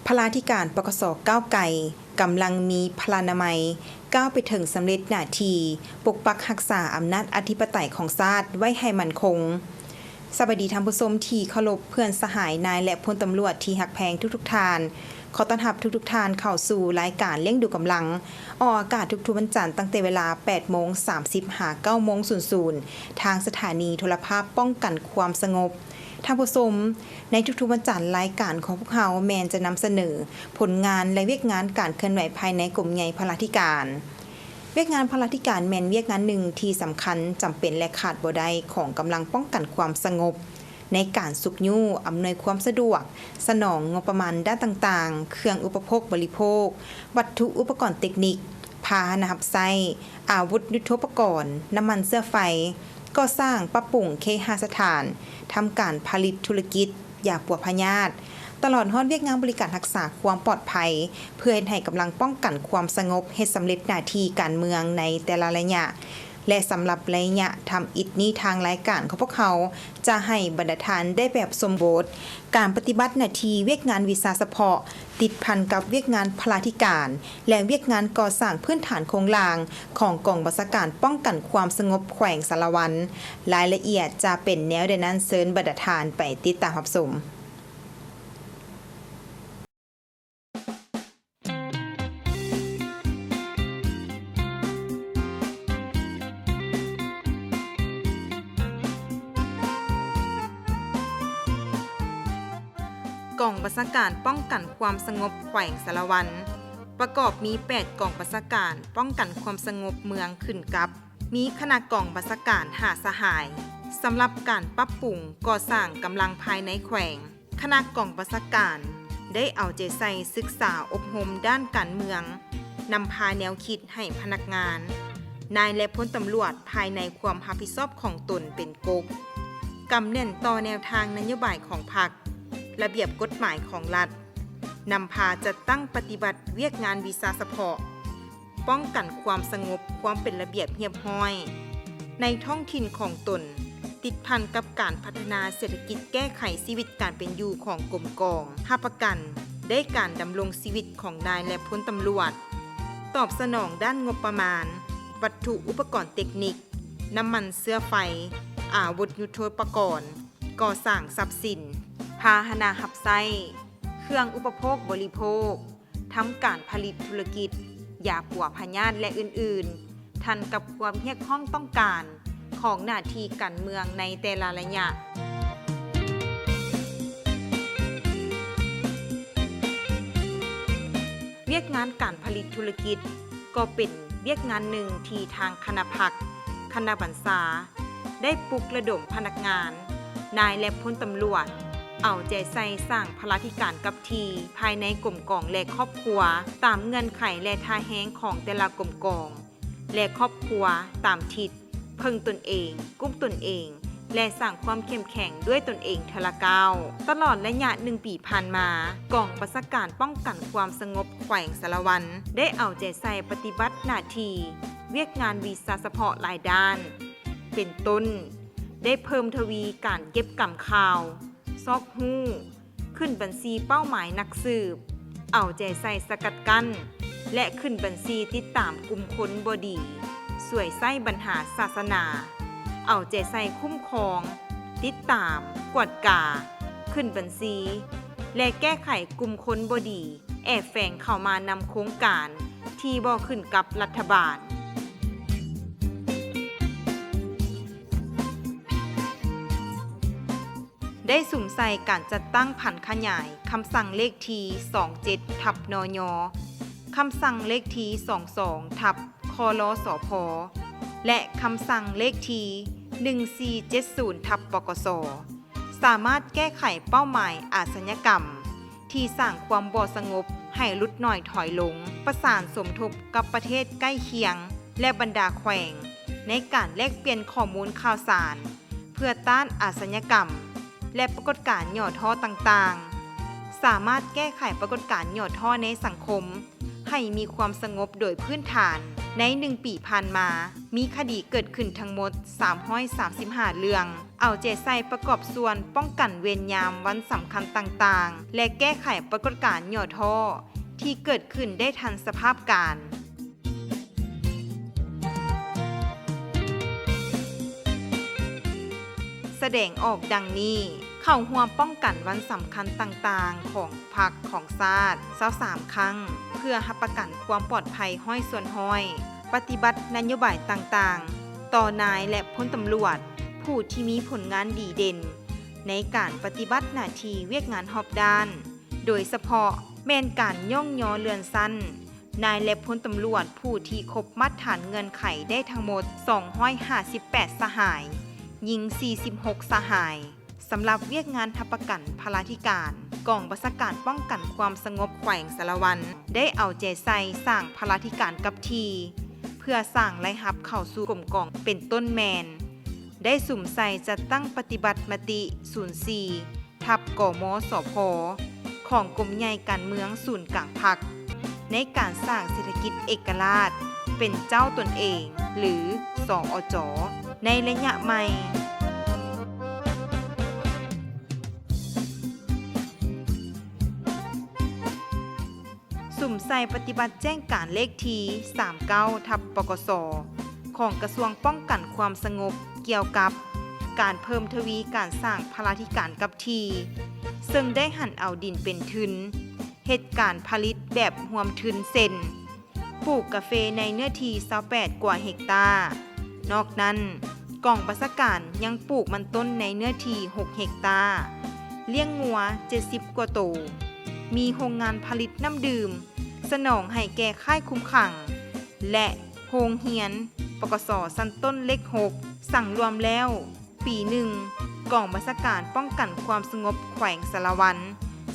ພະລາທິການ ປກສ ກ້າວໄກ ກຳລັງມີພະລານາໄມ ກ້າວໄປເຖິງສຳເລັດໜ້າທີ່ປົກປັກຮັກສາອຳນາດອະທິປະໄຕຂອງຊາດໄວ້ໃຫ້ໝັ້ນຄົງ. ສະບາຍດີທ່ານຜູ້ຊົມທີ່ເຄົາລົບ, ເພື່ອນສະຫາຍນາຍ ແລະ ພົນຕຳຫຼວດທີ່ຮັກແພງທຸກໆທ່ານ. ຂໍຕ້ອນຮັບທຸກໆທ່ານເຂົ້າສູ່ລາຍການລ້ຽງດູກຳລັງ, ອອກອາກາດທຸກໆວັນຈັນ ຕັ້ງແຕ່ເວລາແປດໂມງສາມສິບ ຫາ ເກົ້າໂມງສູນສູນ ທາງສະຖານີໂທລະພາບປ້ອງກັນຄວາມສະຫງົບ. ທ່ານຜູ້ຊົມ, ໃນທຸກໆວັນຈັນ, ລາຍການຂອງພວກເຮົາແມ່ນຈະນຳສະເໜີຜົນງານ ແລະ ວຽກງານການເຄື່ອນໄຫວພາຍໃນກົມໃຫຍ່ພະລາທິການ. ວຽກງານພະລາທິການແມ່ນວຽກງານໜຶ່ງທີ່ສຳຄັນ, ຈຳເປັນ ແລະ ຂາດບໍ່ໄດ້ຂອງກຳລັງປ້ອງກັນຄວາມສະຫງົບ ໃນການຊຸກຍູ້ອຳນວຍຄວາມສະດວກ, ສະໜອງງົບປະມານດ້ານຕ່າງໆ, ເຄື່ອງອຸປະໂພກບໍລິໂພກ, ວັດຖຸອຸປະກອນເຕັກນິກ, ພາຫະນະຮັບໃຊ້, ອາວຸດຍຸດໂທປະກອນ, ນ້ຳມັນເຊື້ອໄຟ, ກໍ່ສ້າງ, ປັບປຸງເຄຫະສະຖານ, ທຳການຜະລິດທຸລະກິດ, ຢາປົວພະຍາດ, ຕະຫຼອດຮອດວຽກງານບໍລິການຮັກສາຄວາມປອດໄພ ເພື່ອເຮັດໃຫ້ກຳລັງປ້ອງກັນຄວາມສະຫງົບເຮັດສຳເລັດໜ້າທີ່ການເມືອງໃນແຕ່ລະໄລຍະ ແລະ ສຳລັບໄລຍະທຳອິດນີ້, ທາງລາຍການຂອງພວກເຮົາຈະໃຫ້ບັນດາທ່ານໄດ້ແບບສົມບົດ ການປະຕິບັດໜ້າທີ່ວຽກງານວິຊາສະເພາະ ຕິດພັນກັບວຽກງານພະລາທິການ ແລະ ວຽກງານກໍ່ສ້າງພື້ນຖານໂຄງລ່າງຂອງກອງບັນຊາການປ້ອງກັນຄວາມສະຫງົບແຂວງສາລະວັນ. ລາຍລະອຽດຈະເປັນແນວໃດນັ້ນ, ເຊີນບັນດາທ່ານໄປຕິດຕາມຮັບຊົມ. ກອງບັນຊາການປ້ອງກັນຄວາມສະຫງົບແຂວງສາລະວັນ ປະກອບມີແປດກອງບັນຊາການປ້ອງກັນຄວາມສະຫງົບເມືອງຂຶ້ນກັບ ມີຄະນະກອງບັນຊາການຫ້າສະຫາຍ ສຳລັບການປັບປຸງກໍ່ສ້າງກຳລັງພາຍໃນແຂວງ. ຄະນະກອງບັນຊາການໄດ້ເອົາໃຈໃສ່ສຶກສາອົບຮົມດ້ານການເມືອງ, ນຳພາແນວຄິດໃຫ້ພະນັກງານ, ນາຍ ແລະ ພົນຕຳຫຼວດພາຍໃນຄວາມຮັບຜິດຊອບຂອງຕົນເປັນກົກ, ກຳແໜ້ນຕໍ່ແນວທາງນະໂຍບາຍຂອງພັກ, ລະບຽບກົດໝາຍຂອງລັດ, ນຳພາຈັດຕັ້ງປະຕິບັດວຽກງານວິຊາສະເພາະ, ປ້ອງກັນຄວາມສະຫງົບ, ຄວາມເປັນລະບຽບຮຽບຮ້ອຍໃນທ້ອງຖິ່ນຂອງຕົນ, ຕິດພັນກັບການພັດທະນາເສດຖະກິດ, ແກ້ໄຂຊີວິດການເປັນຢູ່ຂອງກົມກອງ, ຮັບປະກັນໄດ້ການດຳລົງຊີວິດຂອງນາຍ ແລະ ພົນຕຳຫຼວດ, ຕອບສະໜອງດ້ານງົບປະມານ, ວັດຖຸອຸປະກອນເຕັກນິກ, ນ້ຳມັນເຊື້ອໄຟ, ອາວຸດຍຸດໂທປະກອນ, ກໍ່ສ້າງຊັບສິນ, ພາຫະນະຮັບໃຊ້, ເຄື່ອງອຸປະໂພກບໍລິໂພກ, ທຳການຜະລິດທຸລະກິດ, ຢາປົວພະຍາດ ແລະ ອື່ນໆ, ທັນກັບຄວາມຮຽກຮ້ອງຕ້ອງການຂອງໜ້າທີ່ການເມືອງໃນແຕ່ລະໄລຍະ. ວຽກງານການຜະລິດທຸລະກິດ ກໍເປັນວຽກງານໜຶ່ງທີ່ທາງຄະນະພັກ, ຄະນະບັນຊາ ໄດ້ປຸກລະດົມພະນັກງານ, ນາຍ ແລະ ພົນຕຳຫຼວດ ເອົາໃຈໃສ່ສ້າງພະລາທິການກັບທີ່ພາຍໃນກົມກອງ ແລະ ຄອບຄົວ ຕາມເງື່ອນໄຂ ແລະ ທ່າແຮງຂອງແຕ່ລະກົມກອງ ແລະ ຄອບຄົວ ຕາມທິດ, ເພິ່ງຕົນເອງ, ກຸ້ມຕົນເອງ ແລະ ສ້າງຄວາມເຂັ້ມແຂງດ້ວຍຕົນເອງເທື່ອລະກ້າວ. ຕະຫຼອດໄລຍະໜຶ່ງປີຜ່ານມາ, ກອງບັນຊາການປ້ອງກັນຄວາມສະຫງົບແຂວງສາລະວັນ ໄດ້ເອົາໃຈໃສ່ປະຕິບັດໜ້າທີ່ວຽກງານວິຊາສະເພາະຫຼາຍດ້ານ ເປັນຕົ້ນ ໄດ້ເພີ່ມທະວີການເກັບກຳຂ່າວ, ຊອກຮູ້, ຂຶ້ນບັນຊີເປົ້າໝາຍນັກສືບ, ເອົາໃຈໃສ່ສະກັດກັ້ນ ແລະ ຂຶ້ນບັນຊີຕິດຕາມກຸ່ມຄົນບໍ່ດີ, ສວຍໃຊ້ບັນຫາສາສະໜາ, ເອົາໃຈໃສ່ຄຸ້ມຄອງ, ຕິດຕາມ, ກວດກາ, ຂຶ້ນບັນຊີ ແລະ ແກ້ໄຂກຸ່ມຄົນບໍ່ດີ ແອບແຝງເຂົ້າມານຳໂຄງການທີ່ບໍ່ຂຶ້ນກັບລັດຖະບານ. ໄດ້ສຸມໃສ່ການຈັດຕັ້ງຜັນຂະຫຍາຍຄຳສັ່ງເລກທີສອງເຈັດທັບ ນຍ, ຄຳສັ່ງເລກທີສອງສອງທັບ ຄລສພ ແລະ ຄຳສັ່ງເລກທີໜຶ່ງສີ່ເຈັດສູນທັບ ປກສ ສາມາດແກ້ໄຂເປົ້າໝາຍອາຊະຍາກຳທີ່ສ້າງຄວາມບໍ່ສະຫງົບໃຫ້ຫຼຸດໜ້ອຍຖອຍລົງ, ປະສານສົມທົບກັບປະເທດໃກ້ຄຽງ ແລະ ບັນດາແຂວງ ໃນການແລກປ່ຽນຂໍ້ມູນຂ່າວສານ ເພື່ອຕ້ານອາຊະຍາກຳ ແລະ ປາກົດການຫຍໍ້ທໍ້ຕ່າງໆ, ສາມາດແກ້ໄຂປາກົດການຫຍໍ້ທໍ້ໃນສັງຄົມ ໃຫ້ມີຄວາມສະຫງົບໂດຍພື້ນຖານ. ໃນໜຶ່ງປີຜ່ານມາ, ມີຄະດີເກີດຂຶ້ນທັງໝົດສາມຮ້ອຍສາມສິບຫ້າເລື່ອງ, ເອົາໃຈໃສ່ປະກອບສ່ວນປ້ອງກັນເວນຍາມວັນສຳຄັນຕ່າງໆ ແລະ ແກ້ໄຂປາກົດການຫຍໍ້ທໍ້ທີ່ເກີດຂຶ້ນໄດ້ທັນສະພາບການ. ສະແດງອອກດັ່ງນີ້, ເຂົ້າຮ່ວມປ້ອງກັນວັນສຳຄັນຕ່າງໆຂອງພັກຂອງຊາດຊາວສາມຄັ້ງ ເພື່ອຮັບປະກັນຄວາມປອດໄພຮ້ອຍສ່ວນຮ້ອຍ, ປະຕິບັດນະໂຍບາຍຕ່າງໆຕໍ່ນາຍ ແລະ ພົນຕຳຫຼວດຜູ້ທີ່ມີຜົນງານດີເດັ່ນໃນການປະຕິບັດໜ້າທີ່ວຽກງານຮອບດ້ານ, ໂດຍສະເພາະແມ່ນການຍ້ອງຍໍເລື່ອນຊັ້ນ ນາຍ ແລະ ພົນຕຳຫຼວດຜູ້ທີ່ຄົບມາດຖານເງື່ອນໄຂໄດ້ທັງໝົດສອງຮ້ອຍຫ້າສິບແປດສະຫາຍ, ຍິງສີ່ສິບຫົກສະຫາຍ. ສຳລັບວຽກງານຮັບປະກັນພະລາທິການ, ກອງບັນຊາການປ້ອງກັນຄວາມສະຫງົບແຂວງສາລະວັນ ໄດ້ເອົາໃຈໃສ່ສ້າງພະລາທິການກັບທີ່ ເພື່ອສ້າງລາຍຮັບເຂົ້າສູ່ກົມກອງ ເປັນຕົ້ນແມ່ນ ໄດ້ສຸມໃສ່ຈັດຕັ້ງປະຕິບັດມະຕິສູນສີ່ ທັບ ກມສພ ຂອງກົມໃຫຍ່ການເມືອງສູນກາງພັກ ໃນການສ້າງເສດຖະກິດເອກະລາດເປັນເຈົ້າຕົນເອງ ຫຼື ສອຈ ໃນໄລຍະໃໝ່. ສຸມໃສ່ປະຕິບັດແຈ້ງການເລກທີສາມເກົ້າ ທັບ ປກສ ຂອງກະຊວງປ້ອງກັນຄວາມສະຫງົບ ກ່ຽວກັບການເພີ່ມທະວີການສ້າງພະລາທິການກັບທີ່ ເຊິ່ງໄດ້ຫັນເອົາດິນເປັນທຶນ ເຮັດການຜະລິດແບບຮ່ວມທຶນ ເຊັ່ນ ປູກກາເຟໃນເນື້ອທີ່ຊາວແປດກວ່າເຮັກຕາ. ນອກນັ້ນ, ກອງບັນຊາການຍັງປູກມັນຕົ້ນໃນເນື້ອທີ່ຫົກເຮັກຕາ, ລ້ຽງງົວເຈັດສິບກວ່າໂຕ, ມີໂຮງງານຜະລິດນ້ຳດື່ມ ສະໜອງໃຫ້ແກ່ຄ້າຍຄຸມຂັງ ແລະ ໂຮງຮຽນ ປກສ ຊັ້ນຕົ້ນເລກຫົກ. ສັງລວມແລ້ວ, ປີໜຶ່ງ, ກອງບັນຊາການປ້ອງກັນຄວາມສະຫງົບແຂວງສາລະວັນ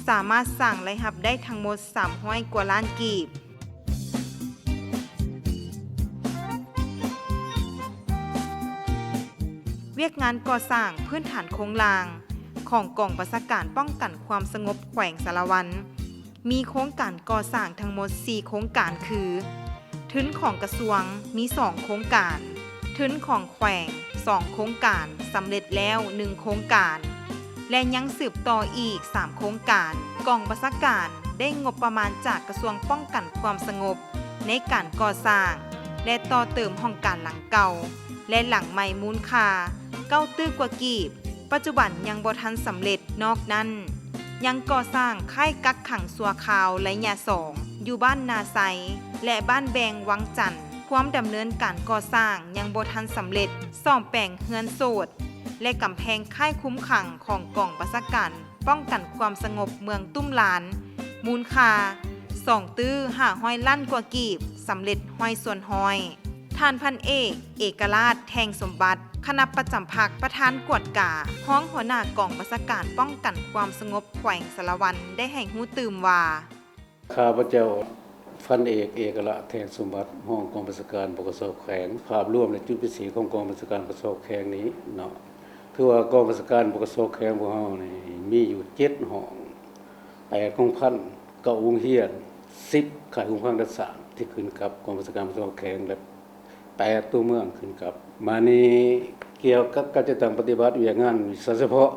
ສາມາດສ້າງລາຍຮັບໄດ້ທັງໝົດສາມຮ້ອຍກວ່າລ້ານກີບ. ວຽກງານກໍ່ສ້າງພື້ນຖານໂຄງລ່າງຂອງກອງບັນຊາການປ້ອງກັນຄວາມສະຫງົບແຂວງສາລະວັນ ມີໂຄງການກໍ່ສ້າງທັງໝົດສີ່ໂຄງການຄື, ທຶນຂອງກະຊວງມີສອງໂຄງການ, ທຶນຂອງແຂວງສອງໂຄງການ, ສຳເລັດແລ້ວໜຶ່ງໂຄງການ ແລະ ຍັງສືບຕໍ່ອີກສາມໂຄງການ. ກອງບັນຊາການໄດ້ງົບປະມານຈາກກະຊວງປ້ອງກັນຄວາມສະຫງົບໃນການກໍ່ສ້າງ ແລະ ຕໍ່ເຕີມຫ້ອງການຫຼັງເກົ່າ ແລະ ຫຼັງໃໝ່ມູນຄ່າເກົ້າຕື້ກວ່າກີບ. ປັດຈຸບັນຍັງບໍ່ທັນສຳເລັດ. ນອກນັ້ນ, ຍັງກໍ່ສ້າງຄ້າຍກັກຂັງຊົ່ວຄາວໄລຍະສອງ ຢູ່ບ້ານນາໄຊ ແລະ ບ້ານແບງວັງຈັນ. ຄວາມດຳເນີນການກໍ່ສ້າງຍັງບໍ່ທັນສຳເລັດ. ສ້ອມແປງເຮືອນໂສດ ແລະ ກຳແພງຄ້າຍຄຸມຂັງຂອງກອງບັນຊາການປ້ອງກັນຄວາມສະຫງົບເມືອງຕຸ້ມລານ ມູນຄ່າສອງຕື້ຫ້າຮ້ອຍລ້ານກວ່າກີບ, ສຳເລັດຮ້ອຍສ່ວນຮ້ອຍ. ທ່ານພັນເອກ ເອກະລາດ ແທ່ງສົມບັດ ຄະນະປະຈຳພັກ ປະທານກວດກາ, ຮອງຫົວໜ້າກອງບັນຊາການປ້ອງກັນຄວາມສະຫງົບແຂວງສາລະວັນ ໄດ້ໃຫ້ຮູ້ຕື່ມວ່າ, ຂ້າພະເຈົ້າ ພັນເອກ ເອກະລາດ ແທ່ງສົມບັດ ຮອງກອງບັນຊາການ ປກສ ແຂວງ. ພາບລວມ ແລະ ຈຸດພິເສດຂອງກອງບັນຊາການ ປກສ ແຂວງນີ້ເນາະ, ຖືວ່າກອງບັນຊາການ ປກສ ແຂວງພວກເຮົານີ້ ມີຢູ່ເຈັດຫ້ອງ, ແປດກອງພັນ, ເກົ້າໂຮງຮຽນ, ສິບຄ້າຍຄຸມຂັງດັດສ້າງ ທີ່ຂຶ້ນກັບກອງບັນຊາການ ປກສ ແຂວງ ແລະ ແປດຕົວເມືອງຂຶ້ນກັບ. ມານີ້ ກ່ຽວກັບການຈັດຕັ້ງປະຕິບັດວຽກງານວິຊາສະເພາະ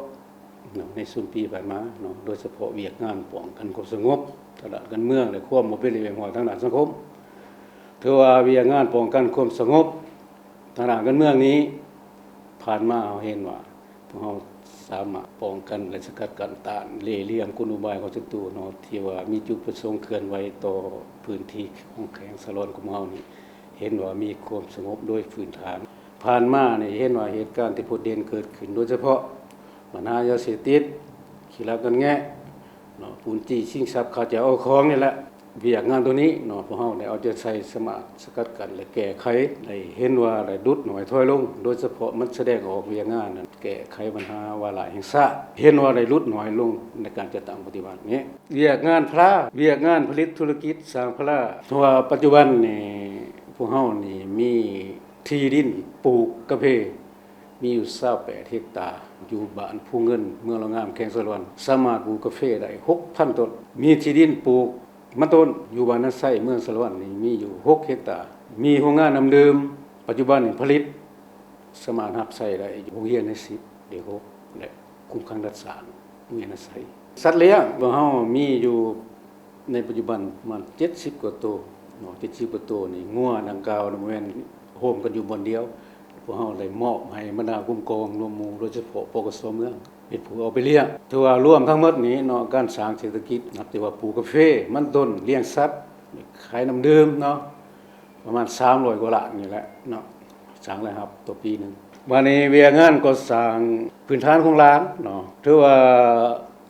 ເນາະ ໃນຊຸມປີຜ່ານມາເນາະ, ໂດຍສະເພາະວຽກງານປ້ອງກັນຄວາມສະຫງົບທາງດ້ານການເມືອງ ແລະ ຄວາມບໍ່ເປັນລະບຽບຮຽບຮ້ອຍທາງດ້ານສັງຄົມ, ຖືວ່າວຽກງານປ້ອງກັນຄວາມສະຫງົບທາງດ້ານການເມືອງນີ້ ຜ່ານມາເຮົາເຫັນວ່າ ພວກເຮົາສາມາດປ້ອງກັນ ແລະ ສະກັດກັ້ນຕ້ານເລ່ຫຼ່ຽມກົນອຸບາຍຂອງສັດຕູເນາະ ທີ່ວ່າມີຈຸດປະສົງເຄື່ອນໄຫວຕໍ່ພື້ນທີ່ຂອງແຂວງສາລະວັນຂອງເຮົານີ້ ເຫັນວ່າມີຄວາມສະຫງົບໂດຍພື້ນຖານ. ຜ່ານມານີ້ເຫັນວ່າເຫດການທີ່ໂດດເດັ່ນເກີດຂຶ້ນ ໂດຍສະເພາະບັນຫາຢາເສບຕິດ, ຂີ້ລັກງັດແງະ ເນາະ, ປຸ້ນຈີ້ຊິງຊັບ, ຂ້າເຈົ້າເອົາຂອງນີ້ແຫຼະ. ວຽກງານໂຕນີ້ເນາະ ພວກເຮົາໄດ້ເອົາໃຈໃສ່ ສາມາດສະກັດກັ້ນ ແລະ ແກ້ໄຂ ໄດ້ເຫັນວ່າໄດ້ຫຼຸດໜ້ອຍຖອຍລົງ, ໂດຍສະເພາະມັນສະແດງອອກວຽກງານນັ້ນ ແກ້ໄຂບັນຫາວາລະແຫ່ງຊາດ ເຫັນວ່າໄດ້ຫຼຸດໜ້ອຍລົງໃນການຈັດຕັ້ງປະຕິບັດນີ້. ວຽກງານພາລາ, ວຽກງານຜະລິດທຸລະກິດສ້າງພາລາ, ເພາະວ່າປັດຈຸບັນນີ້ ພວກເຮົານີ້ມີທີ່ດິນປູກກາເຟ ມີຢູ່ຊາວແປດເຮັກຕາ ຢູ່ບ້ານພູເງິນ ເມືອງລາວງາມ ແຂວງສາລະວັນ ສາມາດປູກກາເຟໄດ້ຫົກພັນຕົ້ນ. ມີທີ່ດິນປູກ ມັນຕົ້ນ ຢູ່ບ້ານນາໄຊ ເມືອງສາລະວັນນີ້ ມີຢູ່ຫົກເຮັກຕາ ມີໂຮງງານນ້ຳດື່ມ ປັດຈຸບັນນີ້ຜະລິດ ສາມາດຮັບໃຊ້ໄດ້ ໂຮງຮຽນໃຫ້ສິບ ເດັກຫົກ ແລະ ຄຸ້ມຄອງດັດສ້າງ ໂຮງຮຽນນາໄຊ. ສັດລ້ຽງ ພວກເຮົາມີຢູ່ໃນປັດຈຸບັນປະມານເຈັດສິບກວ່າໂຕເນາະ ເຈັດສິບກວ່າໂຕນີ້ ງົວດັ່ງກ່າວນະ ບໍ່ແມ່ນໂຮມກັນຢູ່ບ່ອນດຽວ ພວກເຮົາໄດ້ມອບໃຫ້ບັນດາກຸ່ມກອງລວມໝູ່ ໂດຍສະເພາະ ປກສ ເມືອງ ເປັນຜູ້ເອົາໄປລ້ຽງ. ຖືວ່າລວມທັງໝົດນີ້ເນາະ ການສ້າງເສດຖະກິດ ນັບແຕ່ວ່າປູກກາເຟ, ມັນຕົ້ນ, ລ້ຽງສັດ, ຂາຍນ້ຳດື່ມເນາະ ປະມານສາມຮ້ອຍກວ່າລ້ານນີ້ແຫຼະເນາະ ສ້າງລາຍຮັບຕໍ່ປີໜຶ່ງ. ບາດນີ້ວຽກງານກໍ່ສ້າງພື້ນຖານໂຄງລ່າງເນາະ ຖືວ່າ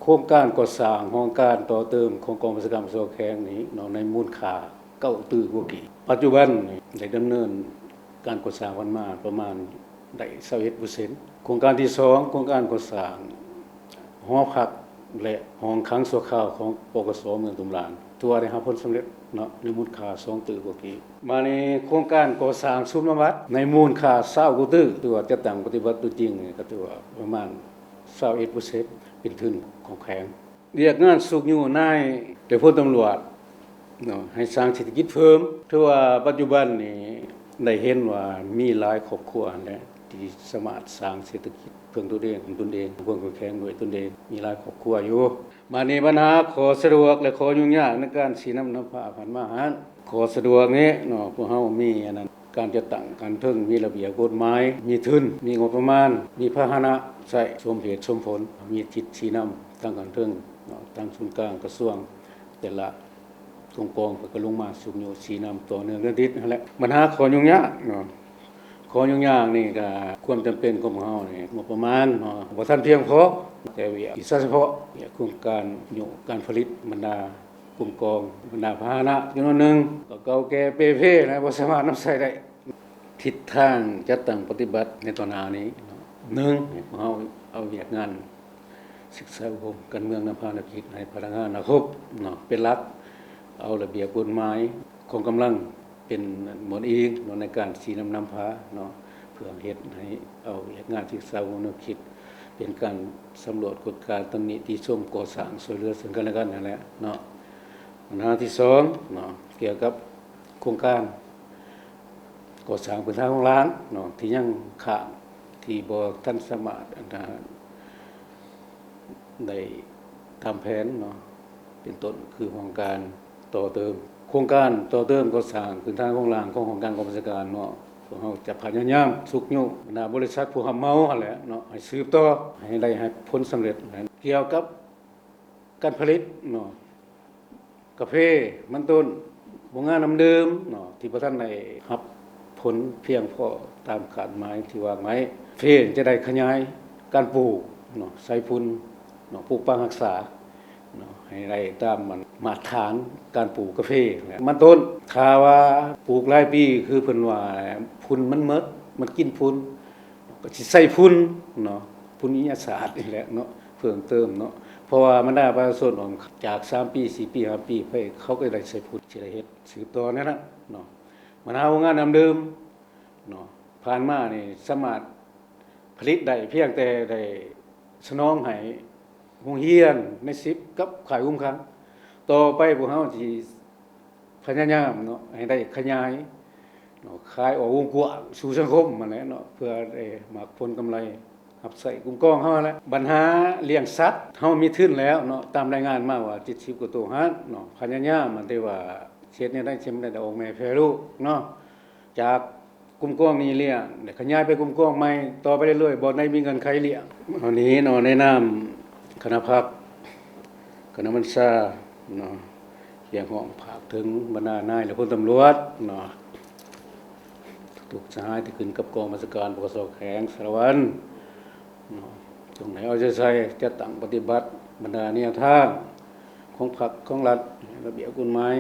ໂຄງການກໍ່ສ້າງຫ້ອງການຕໍ່ເຕີມຂອງກອງບັນຊາການ ປກສ ແຂວງນີ້ເນາະ ໃນມູນຄ່າເກົ້າຕື້ກວ່າກີບ. ປັດຈຸບັນນີ້ໄດ້ດຳເນີນການກໍ່ສ້າງຜ່ານມາປະມານໄດ້ຊາວເອັດເປີເຊັນ. ໂຄງການທີສອງ ໂຄງການກໍ່ສ້າງ ຫໍພັກ ແລະ ຫ້ອງຂັງຊົ່ວຄາວຂອງ ປກສ ເມືອງຕຸ້ມລານ ຖືວ່າໄດ້ຮັບຜົນສຳເລັດເນາະ ໃນມູນຄ່າສອງຕື້ກວ່າກີບ. ມານີ້ໂຄງການກໍ່ສ້າງສູນບຳບັດໃນມູນຄ່າຊາວກວ່າຕື້ ຖືວ່າຈັດຕັ້ງປະຕິບັດຕົວຈິງນີ້ ກໍຖືວ່າປະມານຊາວເອັດເປີເຊັນ ເປັນທຶນຂອງແຂວງ. ວຽກງານຊຸກຍູ້ນາຍ ແລະ ພົນຕຳຫຼວດເນາະ ໃຫ້ສ້າງເສດຖະກິດເພີ່ມ ຖືວ່າປັດຈຸບັນນີ້ໄດ້ເຫັນວ່າມີຫຼາຍຄອບຄົວຫັ້ນແຫຼະ ທີ່ສາມາດສ້າງເສດຖະກິດ ເພິ່ງຕົນເອງ ຕົນເອງ ເພິ່ງຕົນເອງ ເພິ່ງຕົນເອງດ້ວຍຕົນເອງ ມີຫຼາຍຄອບຄົວຢູ່. ບາດນີ້ບັນຫາຂໍ້ສະດວກ ແລະ ຂໍ້ຫຍຸ້ງຍາກໃນການຊີ້ນຳນຳພາຜ່ານມາຫັ້ນ ຂໍ້ສະດວກນີ້ເນາະ ພວກເຮົາມີອັນນັ້ນ ການຈັດຕັ້ງຂັ້ນເທິງ ມີລະບຽບກົດໝາຍ ມີທຶນ ມີງົບປະມານ ມີພາຫະນະໃຊ້ສົມເຫດສົມຜົນ ມີທິດຊີ້ນຳທາງຂັ້ນເທິງເນາະ ທາງສູນກາງກະຊວງ ແຕ່ລະ ກົມກອງເພິ່ນກໍລົງມາຊຸກຍູ້ຊີ້ນຳຕໍ່ເນື່ອງເດືອນຕິດຫັ້ນແຫຼະ. ບັນຫາຂໍ້ຫຍຸ້ງຍາກເນາະ ຂໍ້ຫຍຸ້ງຍາກນີ້ກໍຄວາມຈຳເປັນຂອງພວກເຮົານີ້ ງົບປະມານເນາະ ບໍ່ທັນພຽງພໍ ແຕ່ວຽກວິຊາສະເພາະ ວຽກໂຄງການຍຸການຜະລິດ ບັນດາກຸ່ມກອງ ບັນດາພາຫະນະຈຳນວນໜຶ່ງ ກໍເກົ່າແກ່ເປ່ເພແລ້ວ ບໍ່ສາມາດນຳໃຊ້ໄດ້. ທິດທາງຈັດຕັ້ງປະຕິບັດໃນຕໍ່ໜ້ານີ້ເນາະ ໜຶ່ງ ພວກເຮົາເອົາວຽກງານ ສຶກສາອົບຮົມການເມືອງນຳພານຳຄິດໃຫ້ພະນັກງານນັກຮົບເນາະ ເປັນຫຼັກ ເອົາລະບຽບກົດໝາຍ ກອງກຳລັງເປັນບ່ອນອີງເນາະ ໃນການຊີ້ນຳນຳພາເນາະ ເພື່ອເຮັດໃຫ້ເອົາວຽກງານສຶກສາອົບຮົມແນວຄິດ ເປັນການສຳຫຼວດກວດກາ ຕຳໜິຕິຊົມ ກໍ່ສ້າງຊ່ວຍເຫຼືອເຊິ່ງກັນແລະກັນຫັ້ນແຫຼະເນາະ. ບັນຫາທີສອງເນາະ ກ່ຽວກັບໂຄງການ ກໍ່ສ້າງພື້ນຖານໂຄງລ່າງເນາະ ທີ່ຍັງຄ້າງ ທີ່ບໍ່ທັນສາມາດ ອັນ ໄດ້ຕາມແຜນເນາະ ເປັນຕົ້ນຄືໂຄງການຕໍ່ເຕີມ ໂຄງການຕໍ່ເຕີມກໍ່ສ້າງພື້ນຖານໂຄງລ່າງຂອງຫ້ອງການກອງບັນຊາການເນາະ ພວກເຮົາຈະພະຍາຍາມຊຸກຍູ້ບັນດາບໍລິສັດຜູ້ຮັບເໝົາຫັ້ນແຫຼະເນາະ ໃຫ້ສືບຕໍ່ ໃຫ້ໄດ້ຮັບຜົນສຳເລັດ. ກ່ຽວກັບການຜະລິດເນາະ ກາເຟ ມັນຕົ້ນ ໂຮງງານນ້ຳດື່ມເນາະ ທີ່ບໍ່ທັນໄດ້ຮັບຜົນພຽງພໍຕາມຄາດໝາຍທີ່ວາງໄວ້ ເຟຈະໄດ້ຂະຫຍາຍການປູກເນາະ ໃສ່ຝຸ່ນເນາະ ປົກປັກຮັກສາເນາະ ໃຫ້ໄດ້ຕາມມາດຕະຖານການປູກກາເຟ ມັນຕົ້ນ. ຖ້າວ່າປູກຫຼາຍປີ ຄືເພິ່ນວ່າ ຝຸ່ນມັນໝົດ ມັນກິນຝຸ່ນ ກໍຊິໃສ່ຝຸ່ນເນາະ ຝຸ່ນວິທະຍາສາດນີ້ແຫຼະເນາະ ເພີ່ມເຕີມເນາະ ເພາະວ່າບັນດາປະຊາຊົນອອກຈາກສາມປີ ສີ່ປີ ຫ້າປີໄປ ເຂົາກໍໄດ້ໃສ່ຝຸ່ນ ຊິໄດ້ເຮັດສືບຕໍ່ແນວນັ້ນເນາະ. ບັນຫາໂຮງງານນ້ຳດື່ມເນາະ ຜ່ານມານີ້ສາມາດຜະລິດໄດ້ພຽງແຕ່ໄດ້ສະໜອງໃຫ້ໂຮງຮຽນໃນສິບ ກັບຄ້າຍຄຸມຂັງ ຕໍ່ໄປພວກເຮົາຊິ ພະຍາຍາມເນາະ ໃຫ້ໄດ້ຂະຫຍາຍເນາະ ຂາຍອອກວົງກວ້າງສູ່ສັງຄົມຫັ້ນແຫຼະເນາະ ເພື່ອໄດ້ໝາກຜົນກຳໄລຮັບໃຊ້ກຸ່ມກອງເຮົາຫັ້ນແຫຼະ. ບັນຫາລ້ຽງສັດ ເຮົາມີທຶນແລ້ວເນາະ ຕາມລາຍງານມາວ່າເຈັດສິບກວ່າໂຕຫັ້ນເນາະ ພະຍາຍາມ ອັນທີ່ວ່າເຮັດແນວໃດຊິມັນໄດ້ອອກແມ່ແຜ່ລູກເນາະ ຈາກ ກຸ່ມກອງນີ້ລ້ຽງ ແລະ ຂະຫຍາຍໄປກຸ່ມກອງໃໝ່ຕໍ່ໄປເລື້ອຍໆ ບ່ອນໃດມີເງື່ອນໄຂລ້ຽງ. ອັນນີ້ເນາະ ໃນນາມຄະນະພັກ ຄະນະບັນຊາເນາະ ຮຽກຮ້ອງຝາກເຖິງບັນດານາຍ ແລະ ພົນຕຳຫຼວດເນາະ ທຸກສະຫາຍທີ່ຂຶ້ນກັບກອງບັນຊາການ ປກສ ແຂວງສາລະວັນເນາະ ຈົ່ງໃຫ້ເອົາໃຈໃສ່ ຈັດຕັ້ງປະຕິບັດບັນດາແນວທາງ ຂອງພັກຂອງລັດ ລະບຽບກົດໝາຍ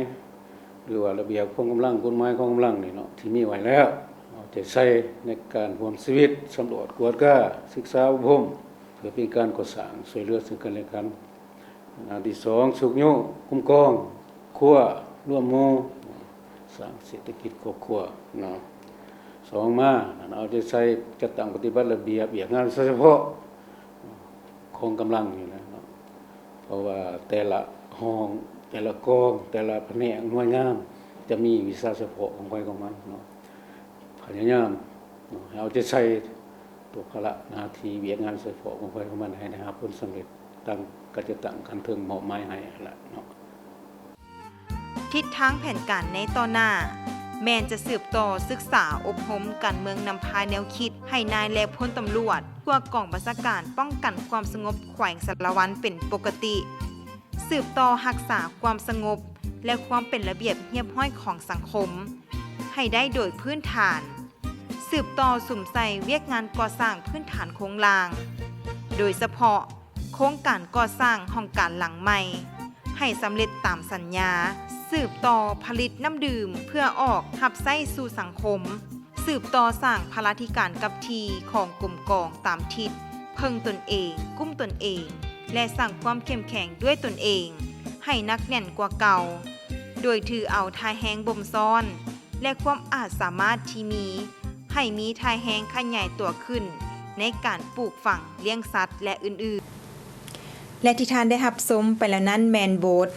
ຫຼືວ່າລະບຽບຂອງກຳລັງ ກົດໝາຍຂອງກຳລັງນີ້ເນາະ ທີ່ມີໄວ້ແລ້ວ ເອົາໃຈໃສ່ໃນການຮ່ວມຊີວິດ ສຳຫຼວດກວດກາ ສຶກສາອົບຮົມ ເພື່ອເປັນການກໍ່ສ້າງຊ່ວຍເຫຼືອເຊິ່ງກັນແລະກັນ. ອັນທີສອງ ຊຸກຍູ້ກຸ່ມກອງຄົວລວມໝູ່ ສ້າງເສດຖະກິດຄອບຄົວເນາະ. ສອງມາ ເອົາໃຈໃສ່ຈັດຕັ້ງປະຕິບັດລະບຽບວຽກງານສະເພາະ ຂອງກຳລັງນີ້ແຫຼະເນາະ ເພາະວ່າແຕ່ລະຫ້ອງ ແຕ່ລະກອງ ແຕ່ລະພະແນກ ໜ່ວຍງານ ຈະມີວິຊາສະເພາະຂອງໃຜຂອງມັນເນາະ. ພະຍາຍາມເນາະ ໃຫ້ເອົາໃຈໃສ່ຕໍ່ພາລະໜ້າທີ່ວຽກງານສະເພາະຂອງໃຜຂອງມັນ ໃຫ້ໄດ້ຮັບຜົນສຳເລັດຕາມການຈັດຕັ້ງຂັ້ນເທິງມອບໝາຍໃຫ້ຫັ້ນລະເນາະ. ທິດທາງແຜນການໃນຕໍ່ໜ້າ ແມ່ນຈະສືບຕໍ່ສຶກສາອົບຮົມການເມືອງນຳພາແນວຄິດໃຫ້ນາຍ ແລະ ພົນຕຳຫຼວດ ທົ່ວກອງບັນຊາການປ້ອງກັນຄວາມສະຫງົບແຂວງສາລະວັນເປັນປົກກະຕິ, ສືບຕໍ່ຮັກສາຄວາມສະຫງົບ ແລະ ຄວາມເປັນລະບຽບຮຽບຮ້ອຍຂອງສັງຄົມໃຫ້ໄດ້ໂດຍພື້ນຖານ, ສືບຕໍ່ສຸມໃສ່ວຽກງານກໍ່ສ້າງພື້ນຖານໂຄງລ່າງ, ໂດຍສະເພາະ ໂຄງການກໍ່ສ້າງຫ້ອງການຫຼັງໃໝ່ໃຫ້ສຳເລັດຕາມສັນຍາ, ສືບຕໍ່ຜະລິດນ້ຳດື່ມເພື່ອອອກຮັບໃຊ້ສູ່ສັງຄົມ, ສືບຕໍ່ສ້າງພະລາທິການກັບທີ່ຂອງກົມກອງຕາມທິດ, ເພິ່ງຕົນເອງ, ກຸ້ມຕົນເອງ ແລະ ສ້າງຄວາມເຂັ້ມແຂງດ້ວຍຕົນເອງໃຫ້ໜັກແໜ້ນກວ່າເກົ່າ, ໂດຍຖືເອົາທ່າແຮງບົ່ມຊ້ອນ ແລະ ຄວາມອາດສາມາດທີ່ມີ ໃຫ້ມີທ່າແຮງຂະຫຍາຍຕົວຂຶ້ນໃນການປູກຝັງ, ລ້ຽງສັດ ແລະ ອື່ນໆ. ແລະ ທີ່ທ່ານໄດ້ຮັບຊົມໄປແລ້ວນັ້ນແມ່ນບົດ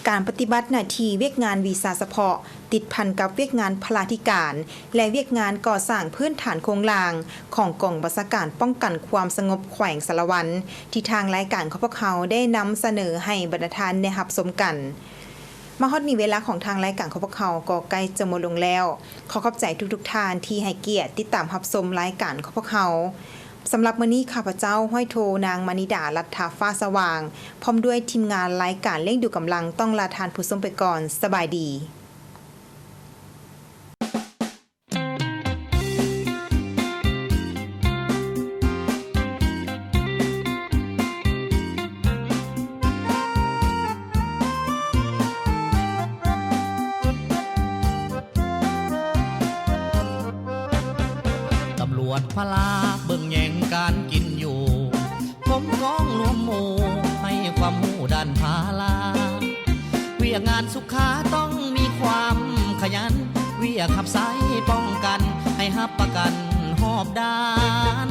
ການປະຕິບັດໜ້າທີ່ວຽກງານວິຊາສະເພາະ ຕິດພັນກັບວຽກງານພະລາທິການ ແລະ ວຽກງານກໍ່ສ້າງພື້ນຖານໂຄງລ່າງ ຂອງກອງບັນຊາການປ້ອງກັນຄວາມສະຫງົບແຂວງສາລະວັນ ທີ່ທາງລາຍການຂອງພວກເຮົາໄດ້ນຳສະເໜີໃຫ້ບັນດາທ່ານໄດ້ຮັບຊົມກັນ. ມາຮອດນີ້ເວລາຂອງທາງລາຍການຂອງພວກເຮົາກໍໃກ້ຈະໝົດລົງແລ້ວ. ຂໍຂອບໃຈທຸກໆທ່ານທີ່ໃຫ້ກຽດຕິດຕາມຮັບຊົມລາຍການຂອງພວກເຮົາ. ສຳລັບມື້ນີ້ ຂ້າພະເຈົ້າ ຮ້ອຍໂທ ນາງ ມະນີດາ ລັດຖາຟ້າສະຫວ່າງ ພ້ອມດ້ວຍທີມງານລາຍການລ້ຽງດູກຳລັງ ຕ້ອງລາທ່ານຜູ້ຊົມໄປກ່ອນ. ສະບາຍດີ. ຕຳຫຼວດພະລາເບິ່ງແຍງການກິນຢູ່ ກົມກອງລວມໝູ່ໃຫ້ຄວາມຮູ້ດ້ານພາລາ ວຽກງານສຸຂາຕ້ອງມີຄວາມຂະຫຍັນ ວຽກຮັບໃຊ້ປ້ອງກັນໃຫ້ຮັບປະກັນຮອບດ້ານ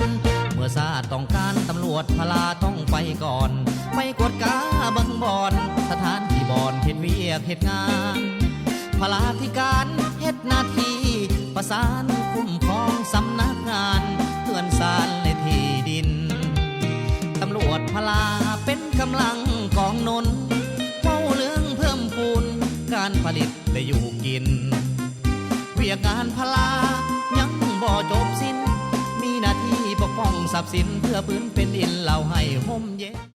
ເມື່ອຊາດຕ້ອງການຕຳຫຼວດພະລາຕ້ອງໄປກ່ອນ ໄປກວດກາເບິ່ງບ່ອນ ສະຖານທີ່ບ່ອນເຮັດວຽກເຮັດງານ ພະລາທິການເຮັດໜ້າທີ່ປະສານຄຸ້ມຄອງສຳນັກງານເຮືອນຊານ ແລະ ທີ່ດິນ ຕຳຫຼວດພະລາເປັນກຳລັງກອງໜູນ ເວົ້າເລື່ອງເພີ່ມພູນການຜະລິດ ແລະ ຢູ່ກິນ ວຽກງານພະລາຍັງບໍ່ຈົບສິ້ນ ມີໜ້າທີ່ປົກປ້ອງຊັບສິນ ເພື່ອພື້ນແຜ່ນດິນລາວໃຫ້ຮົ່ມເຢັນ.